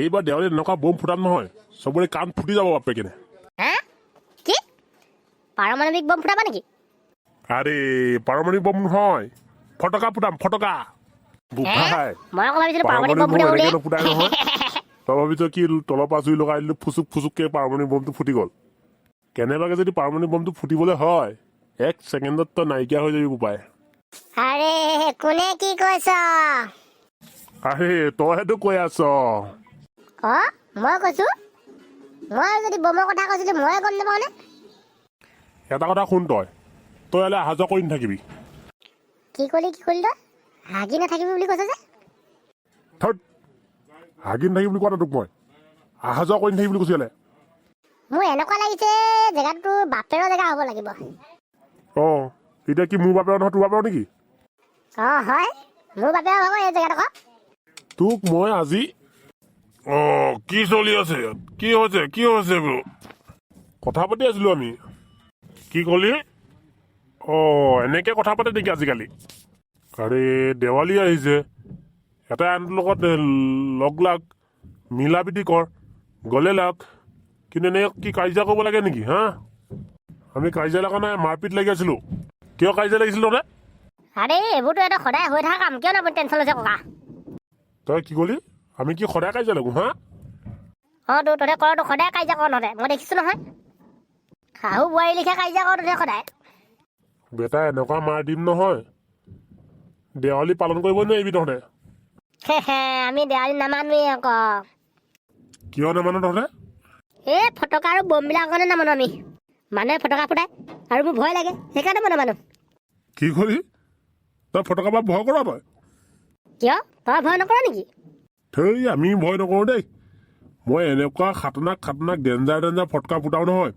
এইবাৰ দেৱালীত এনেকুৱা বম ফুটাম নহয়, চবৰে কাণ ফুটি যাব বাপে কেনে। হা, কি পাৰমাণৱিক বম ফুটাবা নেকি? আৰে, পাৰমাণৱিক বম নহয়, ফটকা ফুটাম, ফটকা বোপাই। মই আকৌ ভাবিছিলো পাৰমাণৱিক পাৰমাণৱিক বম বম ফুটাব এনেকে বুলি। নুফুটাই নহয়। তই ভাবিছ কি, তলৰ পৰা জুই লগাই দিলো, ফুচুক ফুচুককে পাৰমাণৱিক বমটো ফুটি গ'ল। কেনেবাকে যদি পাৰমাণৱিক বমটো ফুটিবলৈ হয়, এক ছেকেণ্ডত তই নাইকিয়া হৈ যাবি বোপাই। আৰে, কোনে কি কৈছ? আৰে, তইহেতো কৈ আছ। অ, মই কৈছো? মই যদি বমৰ কথা কৈছিলো, মই গম নাপাওঁ নে? এটা কথা শুন, তই তই ইয়ালৈ অহা যোৱা কৰি নাথাকিবি। কি কলি? কি কলি? তই হাগি নাথাকিবি বুলি কৈছ যে? থত, হাগি নাথাকিবি বুলি কোৱা নাই তোক মই। অহা যোৱা কৰি নাথাকিবি বুলি কৈছো ইয়ালৈ। মোৰ এনেকুৱা লাগিছে জেগাটো বাপেৰৰ জেগা হ'ব লাগিব। অঁ, এতিয়া কি মোৰ বাপেৰৰ নহয়, তোৰ বাপেৰৰ নেকি? অ হয়, মোৰ বাপেৰৰ হ'ব এই জেগাডোখৰ। তোক মই আজি। অঁ, কি চলি আছে ইয়াত? কি হৈছে? কি হৈছে বোলো? কথা পাতি আছিলো আমি। কি ক'লি? অঁ, এনেকে কথা পাতে নেকি আজিকালি? আৰে, দেৱালী আহিছে, এটা আনটোৰ লগত লগ লাগ, মিলা প্ৰীতি কৰ, গলে লাগ। কিন্তু এনেকে কি কাজিয়া কৰিব লাগে নেকি? হা, আমি কাজিয়া লগা নাই, মাৰপিট লাগি আছিলো। কিয় কাজিয়া লাগিছিল তহঁতে? আৰে, এইবোৰতো এটা সদায় হৈ থকা কাম। কিয় আপুনি টেনশ্যন লৈছে ককা? তই কি ক'লি? আমি কি সদায় কাজিয়া লাগো, হা? অঁ তো, তহঁতে কৰ তো, সদায় কাজিয়া কৰ তহঁতে। মই দেখিছোঁ নহয়, শাহু বোৱাৰী লিখা কাজিয়া কৰ তহঁতে সদায়। বেটা, এনেকুৱা মাৰ দিম নহয়, দেৱালী পালন কৰিব নোৱাৰিবি তহঁতে। আমি দেৱালী নামানোৱেই আকৌ। কিয় নামানো তহঁতে? এই ফটকা আৰু বমবিলাকৰ কাৰণে নামানো আমি। মানুহে ফটকা ফুটাই আৰু মোৰ ভয় লাগে, সেইকাৰণে মই নামানো। কি কলি তই? ফটকা পৰা ভয় কৰ তই? কিয়, তই ভয় নকৰ নেকি? থেই, আমি ভয় নকৰোঁ দেই। মই এনেকুৱা খাতনাক খাতনাক ডেঞ্জাৰ ডেঞ্জাৰ ফটকা ফুটাও নহয়,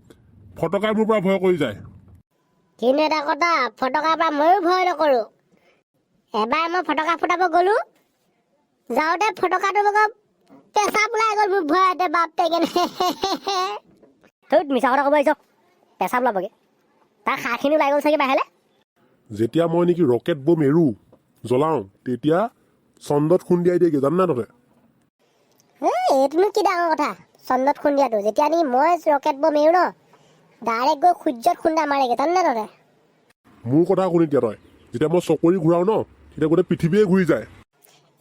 ফটকাই মোৰ পৰা ভয় কৰি যায়। কিন্তু এটা কথা, ফটকাৰ পৰা ময়ো ভয় নকৰোঁ। এবাৰ মই ফটকা ফুটাব গ'লো, যাওঁতে ফটকাটো লগত পেচাব ওলাই গ'ল মোৰ ভয়তে বাপ টেকেনে। তই মিছা কথা ক'ব আহিছ। পেচাব ওলাবগৈ, তাৰ খাৰখিনি ওলাই গ'ল চাগে বাহিৰলৈ। যেতিয়া মই নেকি ৰকেট বম এৰো, জ্বলাওঁ, তেতিয়া চন্দ্ৰত খুন্দিয়াই দিয়েগৈ, জান না তহঁতে? এই, এইটোনো কি ডাঙৰ কথা চন্দ্ৰত খুন্দিয়াটো? যেতিয়া নেকি মই ৰকেট বম এৰো ন, ডাইৰেক্ট গৈ সূৰ্যত খুন্দা মাৰেগৈ, জান না তহঁতে? মোৰ কথা শুনি এতিয়া তই, যেতিয়া মই চকৰি ঘূৰাওঁ ন, তেতিয়া গোটেই পৃথিৱীয়ে ঘূৰি যায়।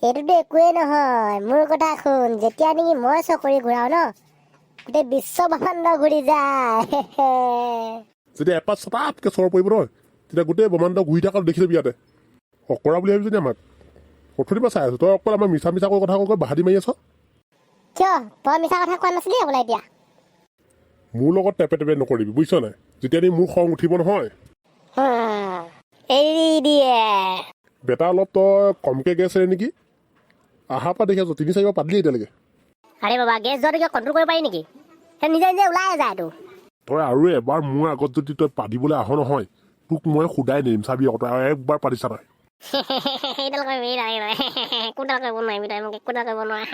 এইটোতো একোৱেই নহয়। মোৰ কথা শুন, যেতিয়া নেকি মই চকৰি ঘূৰাওঁ ন, গোটেই বিশ্ব ব্ৰহ্মাণ্ড ঘূৰি যায়। যেতিয়া এপাত চটাপকৈ চৰ পৰিব নহয়, তেতিয়া গোটেই ব্ৰহ্মাণ্ড ঘূৰি থকা দেখি যাবি ইয়াতে। অকৰা বুলি ভাবিছ নি আমাক? অথনিৰ পৰা চাই আছো, তই অকল আমাক মিছা মিছা কৈ কথা কৈ কৈ বাহাদি মাৰি আছ। কিয়, তই মিছা কথা কোৱা নাছিলি হ'বলা এতিয়া? মোৰ লগত টেপে টেপে নকৰিবি, বুজিছ নাই? যেতিয়া নি মোৰ খং উঠিব নহয়। এৰি দিয়ে। বেটা, অলপ তই কমকৈ গেছ এৰে নেকি? অহাৰ পৰা দেখি আছো, তিনি চাৰিবাৰ পাতিলি এতিয়ালৈকে। আৰে বাবা, গেছ যোৱাটো কিয় কণ্ট্ৰল কৰিব পাৰি নেকি? সেই নিজে নিজে ওলাই যায় এইটো। তই আৰু এবাৰ মোৰ আগত যদি তই পাতিবলৈ আহ নহয়, তোক মই সোধাই নিদিম, চাবি আকৌ। তই আৰু একবাৰ পাতিছা তই। সেইডাল কৰিবি, এইডাল, একোডাল কৰিব নোৱাৰিবি তই মোক, একোডাল কৰিব নোৱাৰ।